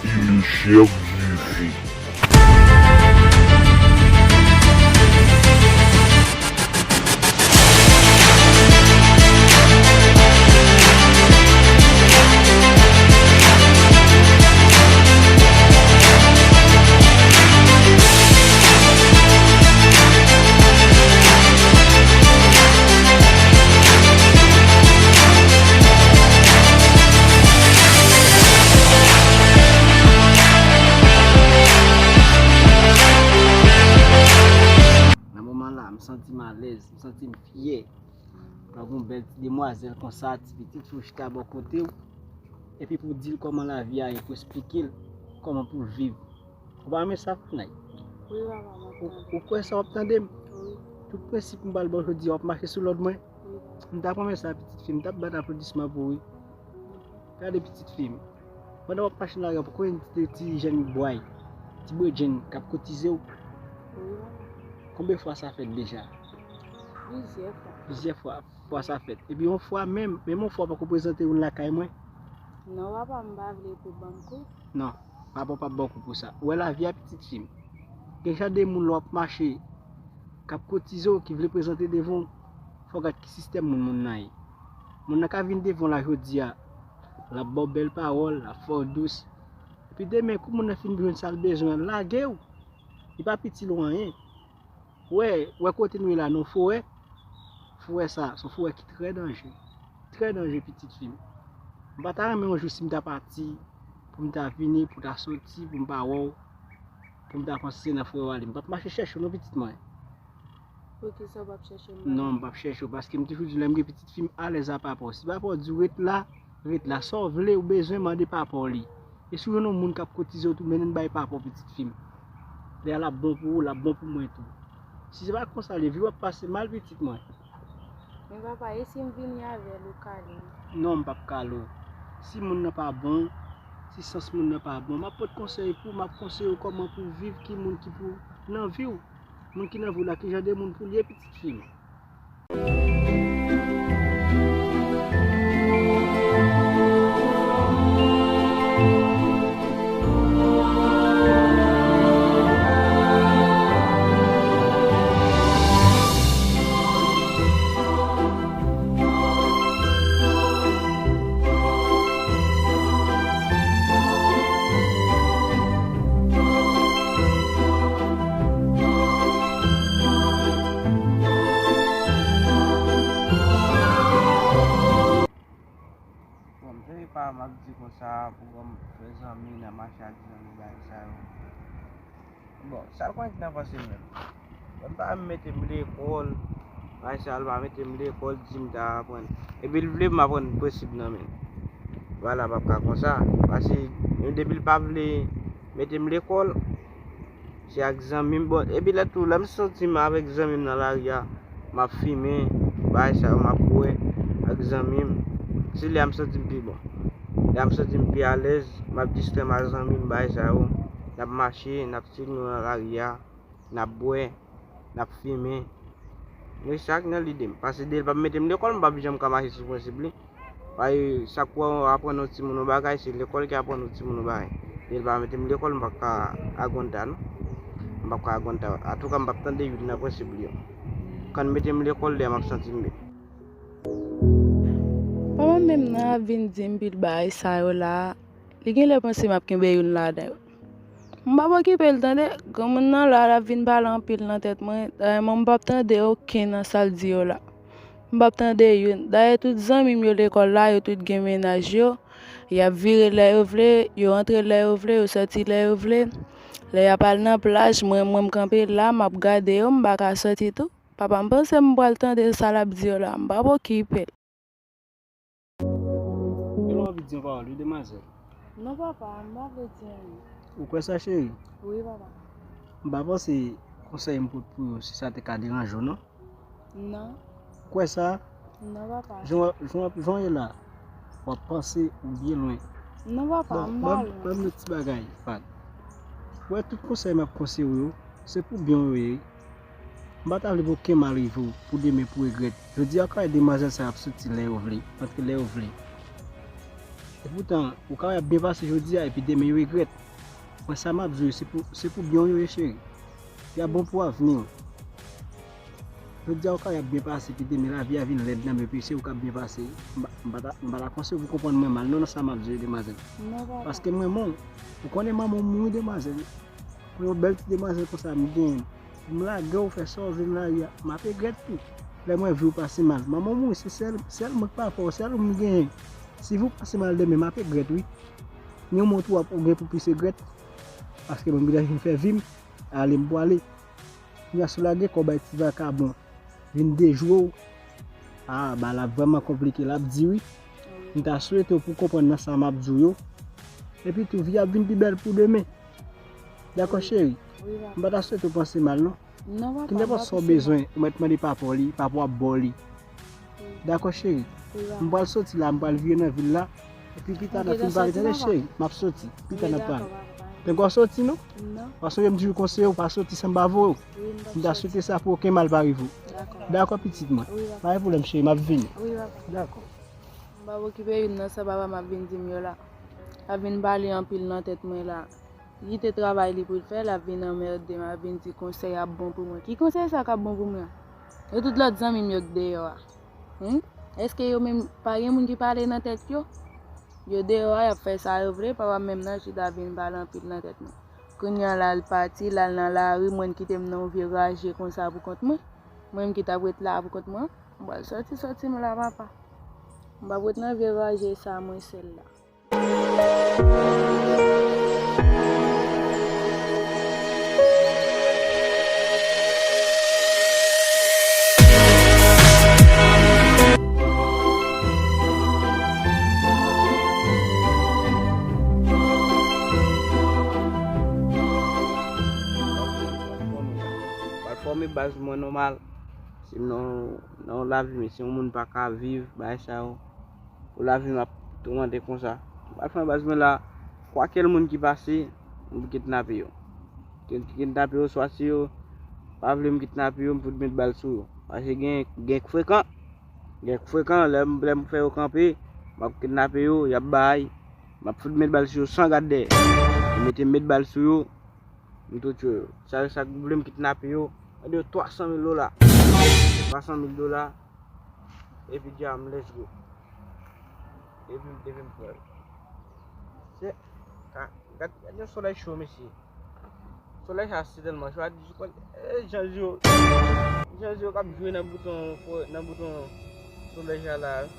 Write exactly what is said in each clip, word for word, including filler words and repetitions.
Chèf vivi. Nan moman la, m santi m alèz, m santi m fyè. Lè w gen yon bèl ti demwazèl konsa, ti pitit fi w chita bò kote w, epi pou w di l kòman lavi a ye, pou w esplike l kòman pou l viv. Ou pa renmen sa, Founay? Wi, papa, m ap tande. Ou, ou kwè sa w ap tande m? Wi. Tout prensip m pral ba w jodi a, w ap mache sou lòd mwen? Wi, papa. M t ap renmen sa, pitit fi m, m t ap bat aplodisman pou ou, wi. Gade, pitit fi m. Pandan w ap mache nan lari a, poko yon ti, ti jèn bway, ti bredjenn k ap kotize w? Wi, papa. Konbyen fwa sa fèt deja? Plizyè fwa. Plizyè fwa, fwa sa fèt. Epi yon fwa menm, menm yon fwa w poko prezante youn lakay mwen? Non, papa, m pa vle pou ban m kou. Non, papa w p ap ba w kou pou sa. Ou wè lavi a, pitit fi m. Gen jan de moun lè w ap mache, k ap kotize w, ki vle prezante devan w, fò w gad ki sistèm moun, moun nan ye. Moun nan ka vin devan w la jodi a, l ap ba w bèl pawòl, l ap fè w dous. Epi demen, kou moun nan fin jwenn sa l bezwen an, l lage w. Li pa piti l ou anyen. Wè, wè kote nou ye la, nan forè. Forè sa, se yon forè ki trè danje. Trè danje, pitit fi m. M pa ta renmen yon jou si m ta pati, pou m ta vini, pou ta soti, pou m pa wè w, pou m ta panse se nan forè w ale. M p ap mache chèche w non, pitit mwen. Poukisa w p ap chèche m? Non, m p ap chèche w, paske m toujou di w, lè m gen pitit fi m alèz a papa w. Si papa w di w ret la, ret la. Sa w vle, ou bezwen, mande papa w li. E si w jwenn yon moun k ap kotize w tou, mennen l bay papa w, pitit fi m. Lè a l ap bon pou ou, l ap bon pou mwen tou. Si se pa konsa, li vi w ap pase mal, pitit mwen. Men papa, e si m vini avè l, ou kale m? Non, m p ap kale w. Si moun nan pa bon, si sans moun nan pa bon, m ap pot konsèy pou w, m ap konseye w kòman pou w viv, ki moun ki pou nan vi w. Moun ki nan vi w la, ki jan de moun pou l ye, pitit fi m? Bon, m sonje pa m ap di konsa pou m fè zanmi nan mache ak zanmi bagay sa yo. Bon, sa l konn nan panse menm. Bon, m pa mete m lekòl, bagay sa l pa mete m lekòl, di m ta aprann. Epi l vle m aprann prensip nan men l. Vwala, m ap ka konsa. Paske depi l pa vle mete m lekòl, se ak zanmi m. Bon, epi lè tou, lè m santi m avèk zanmi m nan lari a, m ap fimen, bagay sa yo, m ap bwè ak zanmi m. Se lè a m santi m pi bon. Lè a m santi m pi alèz, m ap distrè m ak zanmi m, bagay sa yo. N ap mache, n ap swiv nou nan lari a, n ap bwè, n ap fimen. Men sa k nan lide m. Paske depi l p ap mete m lekòl, m p ap janm ka mache sou prensip li. Paske sa k pou aprann yon timoun yon bagay, se lekòl ki aprann yon timoun yon bagay. Depi l pa mete m lekòl, m p ap ka agonta non. M p ap ka agonta. Antouka, m p ap tande youn nan prensip li yo. Kan l mete m lekòl, lè a m ap santi m byen. Papa m menm nan ap vin di m pil bagay sa yo la. Li genlè panse m ap kenbe youn ladan yo. M p ap okipe l tande. Granmoun nan la, l ap vin pale anpil nan tèt mwen. Dayè mwen, m p ap tande okenn nan sa l di yo la. M p ap tande youn. Dayè tout zanmi m yo lekòl la, yo tout gen mennaj yo. Y ap vire lè yo vle, yo antre lè yo vle, yo sòti lè yo vle. Lè y ap al nan plaj, mwen, mwen m kanpe la, m ap gade yo, m pa ka sòti tou. Papa m panse m pral tande sa l ap di yo la, m p ap okipe l. Gen lè w anvi di yon pawòl, wi, demwazèl. Non, papa, m pa vle di anyen. Ou kwè sa, cheri? Wi, papa. M pa panse konsèy m pot pou yo, si sa te ka deranje w, non? Non. Ou kwè sa? Non, papa. Jan, jan, jan w ye la, w ap panse ou byen lwen. Non, papa, m pa lwen. Bon, ban m yon ti bagay, Fat. Ou wè tout konsèy m ap konseye w yo, se pou byen w yo ye. M pa ta vle pou okenn mal rive w, pou demen pou regrèt. Jodi a, w ka wè demwazèl sa yo ap soti lè yo vle, antre lè yo vle. Epoutan, ou ka wè y ap byen pase jodi a, epi demen yo regrèt. Mwen, sa m ap di w yo, se pou, se pou byen w yo ye, cheri. Y ap bon pou avni w. Jodi a, ou ka wè y ap byen pase, epi demen lavi a vin lèd nan men w, epi se ou k ap byen pase. M pa, m pa ta, m pa ta konseye w pou konprann mwen mal, non, nan sa m ap di w yo, demwazèl. Non, papa. Paske m renmen w. Ou konnen manman w mouri, demwazèl. Pou yon bèl ti demwazèl konsa m genyen, pou m lage w fè sa w vle nan lari a, m ap regrèt tou. Lè mwen vle w pase mal. Manman w mouri, se sèl, sèl mwen k pa fè w, sèl ou m genyen. Si w pase mal demen, m ap regrèt, wi. Ni yon mont w ap, ou gen pou plis regrèt. Paske mwen gentan fin fè vi m, ale m pwale. Kounye a si w lage kò w bay ti vakabon, vin dejwe w. Ah, bagay la vrèman konplike, l ap di wi. M ta swete w pou konprann nan sa m ap di w yo. Epi tou, vi a ap vin pi bèl pou demen. Dakò, cheri? Wi, papa. M pa ta swete w panse mal, non. Non, papa, m pa panse mal. Ki nenpòt sa w bezwen, ou mèt mande papa w li, papa w ap ba w li. Wi. Dakò, cheri? Wi, papa. M pral soti la, m pral vire nan vil la. Epi pita n ap fin pale, tande, cheri, m ap soti. Pita n ap pale. Wi, dakò, papa. Pengo w soti, non? Non. Paske m toujou konseye w, pa soti san m pa voye w. Wi, m p ap soti. M ta swete sa pou okenn mal pa rive w. Dakò. Dakò, pitit mwen. Wi, papa. Pa gen pwoblèm, cheri, m ap vini. Wi, papa. Dakò. M p ap okipe youn nan sa papa m ap vin di m yo la. L ap vin pale anpil nan tèt mwen la. Li kite travay li pou l fè, l ap vin anmède m, ap vin di konsèy ap bon pou mwen. Ki konsèy sa k ap bon pou mwen an? E tout lòt zanmi m yo k deyò a? Humm? Èske yo menm pa gen moun ki pale nan tèt yo? Yo deyò a, y ap fè sa yo vle, papa m menm nan chita vin pale anpil nan tèt mwen. Kounye a la, l pati, l al nan lari, mwen l kite m nan yon vye raje konsa pou kont mwen. Mwen menm ki t ap ret la pou kont mwen, m pral sòti, sòti m la, papa. M p ap ret nan vye raje sa a, mwen sèl la. Pral fòme baz mwen nòmal. Se nan, nan yon lavi, men si yon moun pa ka viv, bagay sa yo, pou lavi m ap toumante konsa. M pa fè anbaz mwen la, kwakèl moun ki pase, m pou kidnape yo. Ki, kidnape yo, swa si yo pa vle m kidnape yo, m fout met bal sou yo. Paske gen, gen frekan, gen frekan, lè m, lè m fè yo kanpe, m ap kidnape yo, y ap bay, m ap fout met bal sou yo san gad dèyè. Yo mete m met bal sou yo, m tou tchwe yo. Sa yo, sa k vle m kidnape yo, mande yo twa san mil dola. Twa san mil dola, epi dja m let's go. Epi, epi m pran l. Se, ka, gad, gad yon solèy cho, mesye. Solèy sa se tèlman cho, a di, e, jan yo, jan yo k ap jwe nan bouton, nan bouton solèy sa la, wi.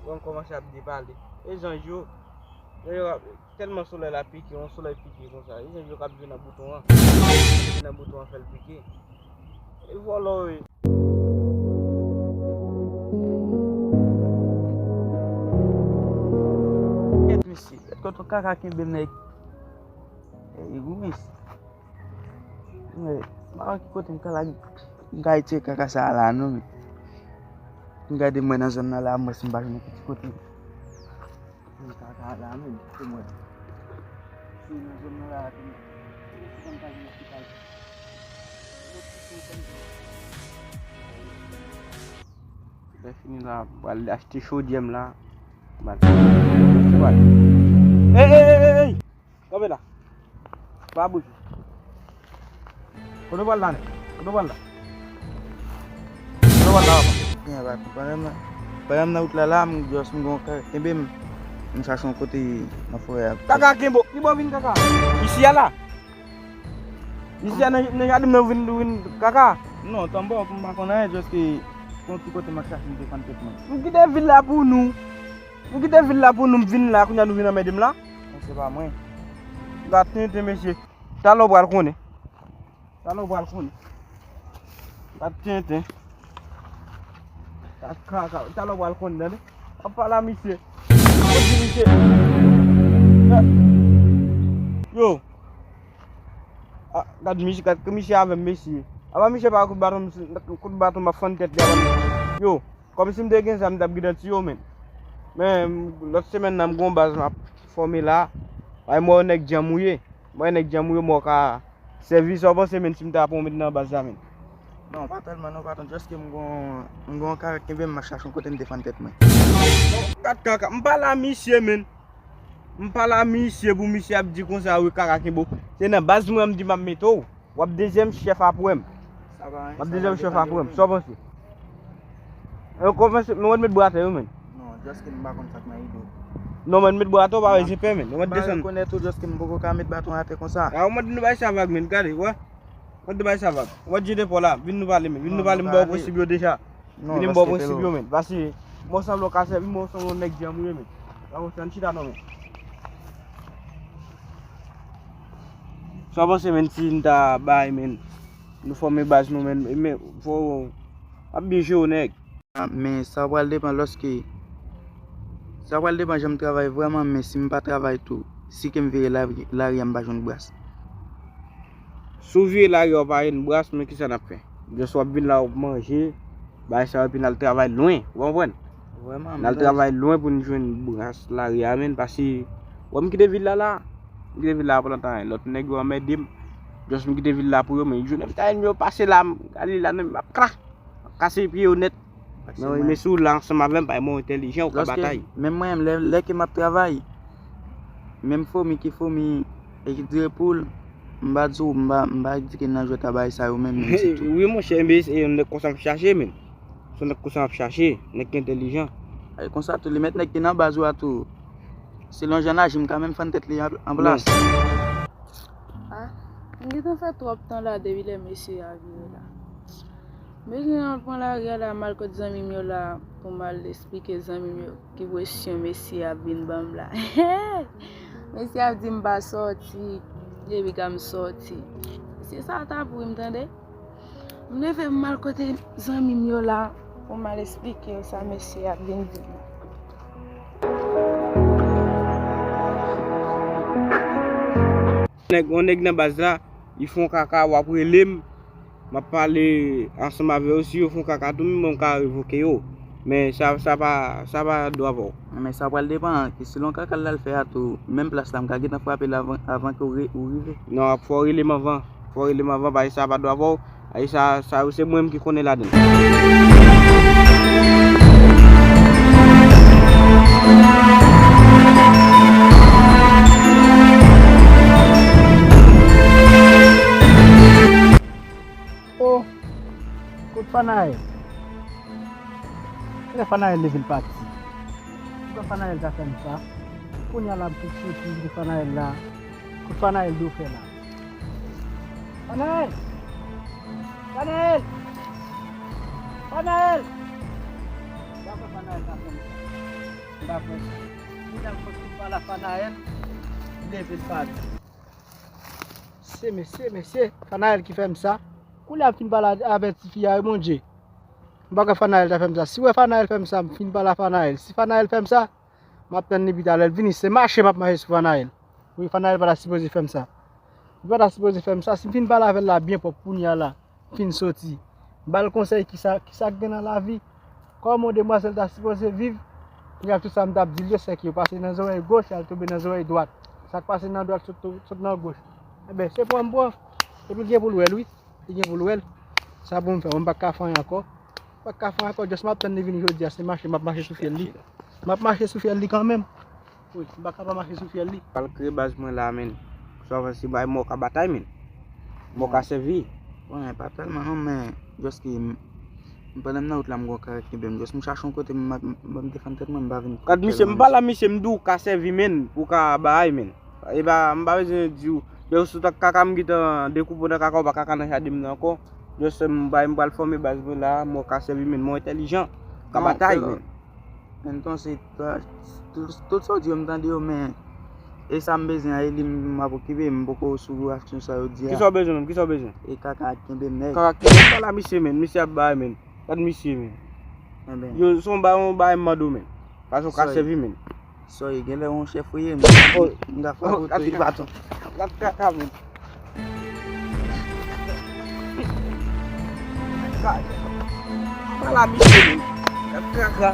Bon, m kòmanse ap depale. E jan yo, jan yo ap, tèlman solèy la pike, yon solèy pike konsa. E jan yo k ap jwe nan bouton an. Nan bouton an fè l pike. E vòlò, wi. Kèt, mesye. Kèt, kòtò kaka kenbe m, nèg. E, e, wi, mesye. Men, m pa wè ki kote m ka lage, m ka retire kaka sa a la, non, men. M gade mwen nan zòn nan la, mwen si m pa jwenn yon ti kote. Mwen kaka la menm, se mwen. Se nan zòn nan la, se mwen. Se konn pa gen lopital. Lè fini la, m pral achte chodyè m la. M pral. Ey, ey, ey, ey, ey! Kanpe la. Pa bouje. Kote w pral la, nèg? Kote w pral la? Kote w pral la, papa? Gen, papa, pandan m nan, pandan m nan wout la, la, m just m gon kaka kenbe m. M chache yon kote nan forè a. Kaka kenbe w? Ki bò w vin kaka? Isi a la? Isi a nan, nan jaden m nan w vin, w vin kaka? Non, tanbò, m pa konn anyen, just ke yon ti kote m ap chache m defann tèt mwen. M kite vil la pou nou. M kite vil la pou nou, m vin la, kounye a nou vin anmède m la. Non, se pa mwen. Gad tenten, mesye. Talè w pral konnen. Talè w pral konnen. Gad tenten. Gad kaka. Talè w pral konnen, tande. W ap pale a misye. W ap di misye. Yo. Ah, gad misye, gad misye avè m, mesye. Apa misye pa kout baton, kout baton m ap fann tèt li apa misye. Yo. Kòmsi m te gen zam, m t ap gentan tiye w, menn. Men, lòt semèn nan, m gon baz m ap fòme la. Ay, mwen, nèg djanm ou ye. Mwen, nèg djanm ou ye, mwen, w ka sèvi sa w panse, menn, si m ta pran w met nan baz la, menn. Non, pa tèlman non, patwon. Jèske m gon, m gon kara kenbe m, m ap chache yon kote m defann tèt mwen. Kat kaka, m pale a misye, men. M pale a misye pou misye ap di konsa, wi, kara kenbe w. Se nan baz mwen m di m ap mete w. W ap dezyèm chèf apre m. Sa pa anyen, w ap dezyèm chèf apre m. Sa w panse? Yo kòmanse, mwen met bra atè, wi, men. Non, jèske m pa konn sa k nan ide w. Non, men met bra atè, w pa wè zen pen, men. Mwen desann. M pa rekonèt ou, jèske m poko ka met baton atè konsa. A, w mande nou bay sa vag, men. Gade, wè. Mwen te bay sa vag. Ou wè Dye de Pò la, vin nou pale, men. Vin nou pale, m ba w prensip yo deja. Vin m ba w prensip yo, men. Pase, mwen sanble w ka sèvi, mwen sanble w nèg djanm ou ye, men. Sa w ann chita non, men. Sa w panse, men, si n ta bay, men, nou fòme baz nou, men, men, fò, ap byen jere w, nèg. Men sa pral depann lòske, sa pral depann jan m travay vrèman, men si m pa travay tou, si ke m vire lari, lari a m pa jwenn bras. Si w vire lari a w pa jwenn bras, men kisa n ap fè? Jis w ap vin la w ap manje, bagay sa yo, epi n al travay lwen, ou konprann? Vrèman, n al travay lwen pou n jwenn bras lari a, men, pase, wè m kite vil la la, m kite vil la pandan tan, lòt nèg yo anmède m, jis m kite vil la pou yo, men jounen m ta jwenn yo pase la, m gade la, men m ap kra. Kase pye yo nèt. Men, men si w la ansanm avè m, bay mwen entèlijan, ou ka batay. Menm mwen menm, lè, lè ke m ap travay, menm fomi ki fomi e ki dire poul, m pa di w, m pa, m pa di ke nan jwèt a bagay sa yo menm, menm si tou. Wi, monchè, men se yon nèg konsa m ap chache, men. Se yon nèg konsa m ap chache, nèg ki entèlijan. E konsa tou, li mèt nèg ki nan baz ou a tou. Selon jan l aji, m ka menm fann tèt li an, an plas. Ah, m gentan fè twòp tan la depi lè mesye a vire la. M bezwen al pran lari a la, m al kot zanmi m yo la, pou m al esplike zanmi m yo ki presyon mesye ap vin ban m la. Mesye ap di m pa sòti, epi ka m sòti. Mesye sa ta pou m tande. M leve m al kote zanmi m yo la pou m al esplike yo sa mesye ap vin di m. Nèg, yon nèg nan baz la, li fè yon kaka, w ap rele m, m ap pale ansanm avè yo, si yo fè yon kaka tou, menm mwen m ka revoke yo. Men sa, sa pa, sa pa dwa pa w. Men sa pral depann, ke selon kaka l al fè a tou, menm plas la, m ka gentan frape l avan, avan ke w re-, ou rive. Non, fò w rele m anvan. Fò w rele m anvan, paske sa pa dwa pa w. Ay, sa, sa yo se mwen menm ki konnen ladan l. Oh, kot Fanaèl? Kilè Fanaèl leve l pati? Poukisa Fanaèl ta fè m sa? Kounye a la m tou soti, kote Fanaèl la? Kot Fanaèl do fè la? Fanaèl! Fanaèl! Fanaèl! M pa kwè Fanaèl ta fè m sa. M pa kwè sa. Kounye a m sot fin pale a Fanaèl, li leve l pati. Se mesye, mesye, Fanaèl ki fè m sa. Kounye a m fin pale avè tifi a, wi, Bondye. M pa kwè Fanaèl ta fè m sa. Si w wè Fanaèl fè m sa, m fin pale a Fanaèl. Si Fanaèl fè m sa, m ap tann li pi talè l vini. Se mache m ap mache sou Fanaèl. Wi, Fanaèl pa ta sipoze fè m sa. Li pa ta sipoze fè m sa. Si m fin pale avè l la byen pwòp kounye a la, m fin soti. M ba l konsèy kisa, kisa k gen nan lavi. Kòman yon demwazèl ta sipoze viv. Kounye a tout sa m t ap di l yo, sèke yo pase nan zòrèy goch, y al tonbe nan zòrèy dwat. Sa k pase nan dwat sot, sot nan goch. Enben, se pran m pran. Epi l gen pou l wè l, wi. Li gen pou l wè l. Sa pou m fè, mwen m pa ka fè anyen ankò. M pa ka fè anyen ankò, just m ap tann li vini jodi a, se mache m ap mache sou fyèl li. M ap mache sou fyèl li kanmenm. Wi, m pa ka pa mache sou fyèl li. Pral kreye baz mwen la, men. Sa w panse bay mò ka batay, men. Mò ka sèvi. Bon, pa tèlman non, men just ke m, m pandan m nan wout la, m gon kara kenbe m. Just m chache yon kote m, m, m defann tèt mwen, m pa vin. Gad misye, m pale a misye, m di w ka sèvi, men. Ou ka bay, men. E pa, m pa bezwen di w. Yo sou ta kaka m gentan dekoupe w nan kaka, w pa kaka nan jaden m nan ankò. Just m bay, m pral fòme baz mwen la, mwen ka sèvi, men mwen entèlijan. Ka batay, men. Men ton se, tout, tout sa w di yo m tande yo, men e sa m bezwen an, e li m ap okipe, m poko sou aksyon sa yo di a. Kisa w bezwen menm? Kisa w bezwen? E kaka kenbe m nèg. Kaka kenbe m, pale a misye, men. Misye ap bay, men. Gad misye, men. Yo, se yon bagay, yon bagay m mande w, men. Paske w ka sèvi, men. Sorry, genlè yon chèf ou ye, m, m ka frape w tou. Gad baton. Gad kaka, men. Pale a misye, men. Gad kaka.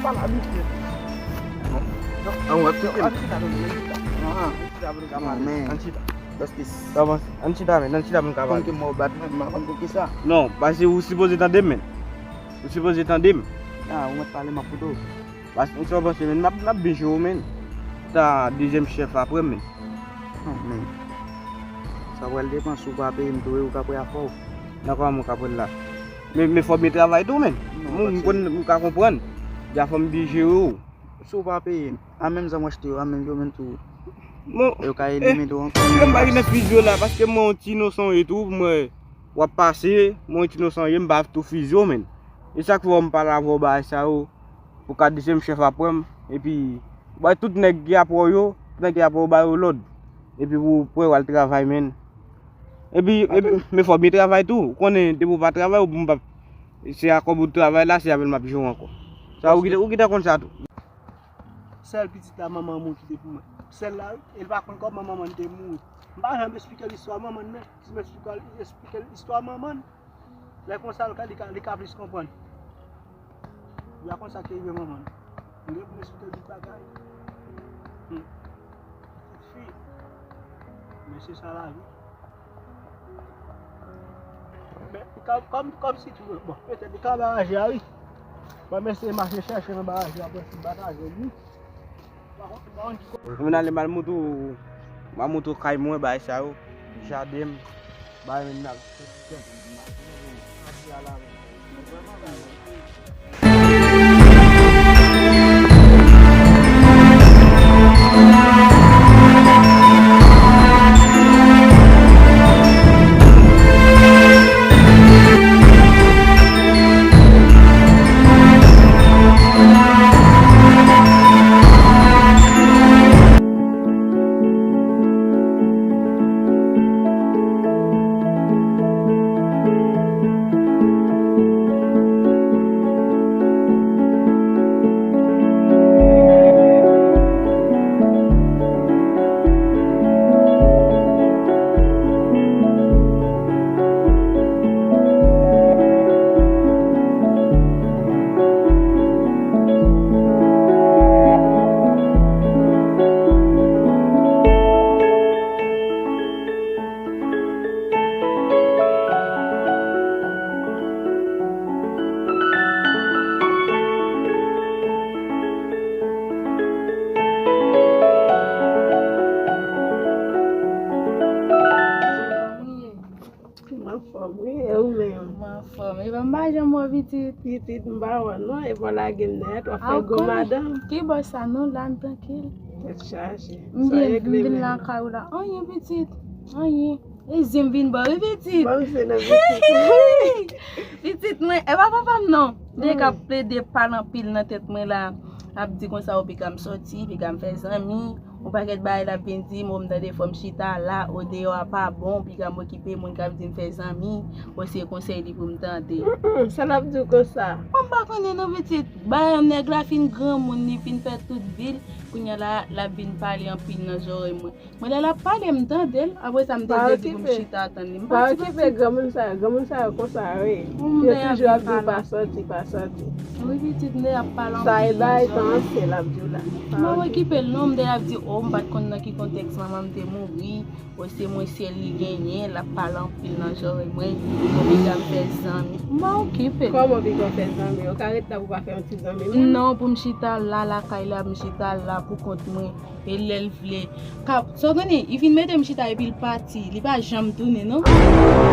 Pale a misye. Bon. An, w ap kite m. Ann chita, ann chita. Ann chita pou nou ka pale. Ann chita. Paske s- Sa w panse? Ann chita, men, ann chita pou n ka pale. Konn ke mò bat mwen, m pa konn poukisa. Non, paske ou sipoze tande m, men. Ou sipoze tande m. Ah, ou mèt pale, m ap koute w. Paske sa w panse, men, m ap, m ap byen jere w, men. Ta dezyèm chèf apre m, men. Non, men. Sa pral depann si w pa peye m tou, e ou ka pran afè w. Nan kòman mwen ka pran la? Men, men fò m byen travay tou, men. Non, mwen, m konn, m ka konprann. Dja fò m byen jere w. Si w pa peye, a menm zam w achte yo, a menm yo menm tou. Bon, yo ka elimine w ankò. Mwen pa gen nan fizi w la, paske mwen yon ti inosan w ye tou, mwen w ap pase, mwen yon ti inosan w ye, m pa tou fizi w, men. E sa k fè m pale avè w bagay sa yo, pou ka dezyèm chèf apre m, epi, bay tout nèg ki apre w yo, tout nèg ki apre w, ba yo lòd. Epi pou, pou yo al travay, men. Epi, epi, men fò w byen travay tou. Ou konnen, depi w pa travay, ou, m p ap, se a kòb ou travay la, se avè l m ap jere w ankò. Sa, ou gentan, ou gentan konn sa tou. Sèl pitit la, manman an mouri kite pou mwen. Sèl la, wi. E l pa konn kòman manman l te mouri. M pa janm esplike l istwa manman l, men. Si m esplike l, esplike l istwa manman l, lè konsa, l ka, li ka, li ka plis konprann. Li pa konn sa k te rive manman l. M gen pou m esplike l tout bagay. Hmm. Pitit fi. Men se sa lavi. Men, kòm, kòm, kòm si tou, bon, petèt li ka baraje a, wi. Bon, men se mache chèche nan baraje a, bon, si m pa ta jwenn li. Mwen ale m al montre w, m al montre w kay mwen, bagay sa yo, jaden m, bagay m nan. Mwen anfòm, wi, e ou menm? Mwen anfòm. Epa m pa janm wè w, pitit. Pitit, m pa wè w non, epa w lage m nèt, w ap fè gwo madanm. Ki bò sa non, la m trankil. Tèt chaje. M vin, m vin lakay ou la. Anyen, pitit. Anyen. E zen m vin ba w, wi, pitit. Ban m zen nan, pitit. Pitit mwen, epa papa m non. Li ka plede pale anpil nan tèt mwen la. L ap di konsa, ou piga m sòti, piga m fè zanmi. Yon pakèt bagay l ap vin di m, o m tande fò m chita la, o deyò a pa bon, piga m okipe moun k ap di m fè zanmi, o se konsèy li pou m tande. Mm, mm, sa l ap di w konsa? Bon, m pa konnen non, pitit. Bagay nèg la fin granmoun, li fin fè tout vi l, kounye a la, l ap vin pale anpil nan zòrèy mwen. Mwen lè l ap pale, m tande l, apre sa m te vle di pou m chita tann li. M pa okipe granmoun sa yo, granmoun sa yo konsa yo ye. Yo toujou ap di w pa sòti, pa sòti. Wi, pitit, m te ap pale anpil. Sa e bagay tan ansyen l ap di w la. M pa okipe l non, m te ap di, o, m pa t konn nan ki kontèks manman m te mouri, o se mwen sèl li genyen, l ap pale anpil nan zòrèy mwen, o piga m fè zanmi. M pa okipe l. Kòman piga w fè zanmi? Ou ka ret la pou w pa fè yon ti zanmi menm? Non, pou m chita la, lakay la, m chita la pou kont mwen. E lè l vle. Ka, sa w konnen, li vin mete m chita epi l pati. Li pa janm tounen, non.